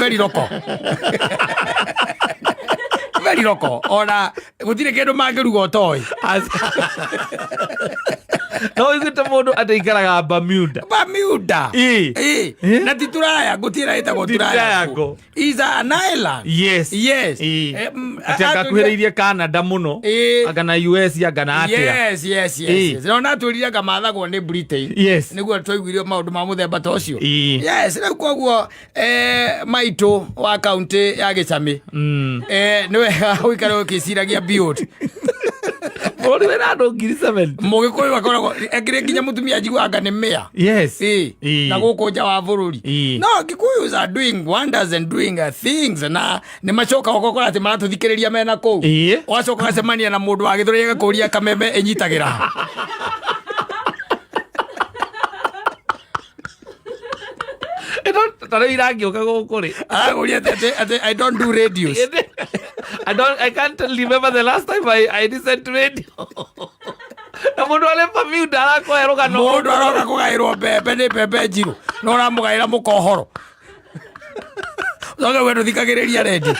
Very local, very local. Ona gũtirĩ kĩndũ mangĩruga ũtoĩ. No ũiguĩte mũndũ atĩ aikaraga Bermuda? Bermuda. Ĩ. Ĩ. Ĩ. Na ti Turaya, gũtirĩ ĩtagwo Ti Triangle. Triangle. Is an island. Yes. Yes. Ĩ. Atĩ Atĩ anga akuhĩrĩirie Canada mũno. Ĩ. Anga na US, anga na atĩa. Yes. Ĩ. Yes. Na ona twĩrire anga mathagwo nĩ Britain. Nĩguo twaiguire maũndũ ma mũthemba ta ũcio. Ĩ. Yes, rĩu koguo maitũ wa kaunti ya Gĩcamĩ, nĩ wega ũikare ũkĩciragia beyond. Bũrũri wĩna andũ 70,000. Mũgĩkũyũ akoragwo ekĩrĩ nginya mũtumia njiguaga nĩ mĩa. Yes. Ĩ. Ĩ. Na gũkũ nja wa bũrũri. Ĩ. No Kikuyus are doing wonders and doing things, na nĩ macokaga ũgakora atĩ maratũthikĩrĩria mena kũu. Ĩ. Ũgacoka ũgacemania na mũndũ wa Gĩthũri, agakũria kameme ĩnyitagĩra ha. Ĩno ta rĩu irangĩũka gũkũ rĩ. Aragũria atĩ "I don't do radios." I can't remember the last time I listened to radio. Na mũndũ arĩ Bermuda arakoya rũgano. Mũndũ aroka kũgaĩrwo mbembe nĩ mbembe njirũ, no ũramũgaĩra mũkohoro. Ũcoke we ndũthikagĩrĩria redio,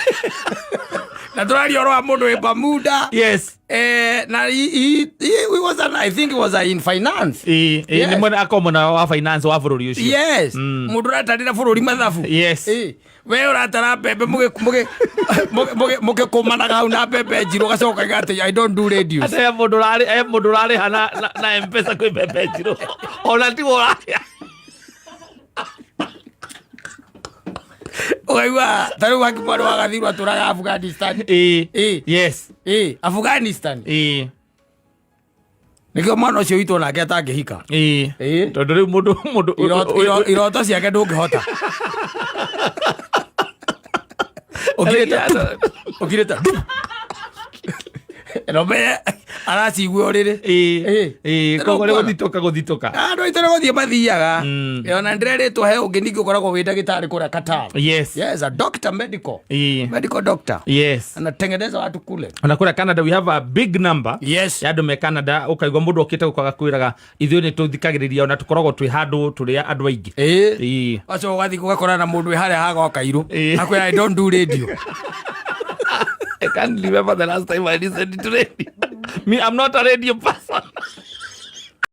na tũraria ũhoro wa mũndũ wĩ Bermuda. Na he was an, I think he was in finance. Ĩ, ĩ, nĩ mwena akorwo mwena wa finance wa bũrũri ũcio. Yes. Mũndũ ũratarĩra bũrũri mathabu. Ĩ, we ũratara mbembe mũgĩkũmanaga hau na mbembe njirũ, ũgacoka ũkauga atĩ "I don't do radios." Ate he mũndũ ũrarĩha na M-Pesa kwĩ mbembe njirũ. Ona tiwe ũrarĩha. Ũkaigua ta rĩu haki mwarĩ wa Gathirũ atũraga Afghanistan. Ĩ. Ĩ. Ĩ, Afghanistan. Ĩ. Nĩkĩo mwana ũcio witũ onake atangĩhika. Ĩ. Ĩ. Tondũ rĩu mũndũ Iroto ciake ndũngĩhota. Ũkirĩte tu, ũkirĩte tu. No menye aracigua ũrĩrĩ. Ĩ. Ĩ. Ĩ, koguo nĩ gũthitũka gũthitũka. Andũ aitũ nĩ gũthiĩ mathiaga. Ona ndĩrerĩtwo he ũngĩ ningĩ ũkoragwo wĩ ndagĩtarĩ kũrĩa Qatar. Yes, a doctor, medical. Medical doctor. Anatengeneza watu kule. Ona kũrĩa Canada we have a big number ya andũ me Canada. Ũkaigua mũndũ okĩte gũkũ agakwĩraga ithuĩ nĩ tũthikagĩrĩria, ona tũkoragwo twĩ handũ tũrĩ andũ aingĩ. Ĩ. Ĩ. Wacoka ũgathiĩ ũgakora na mũndũ wĩ harĩa haga kairũ. Ĩ. Akwĩra "I don't do radio." I can't remember the last time I listened to radio. Me, I'm not a radio person.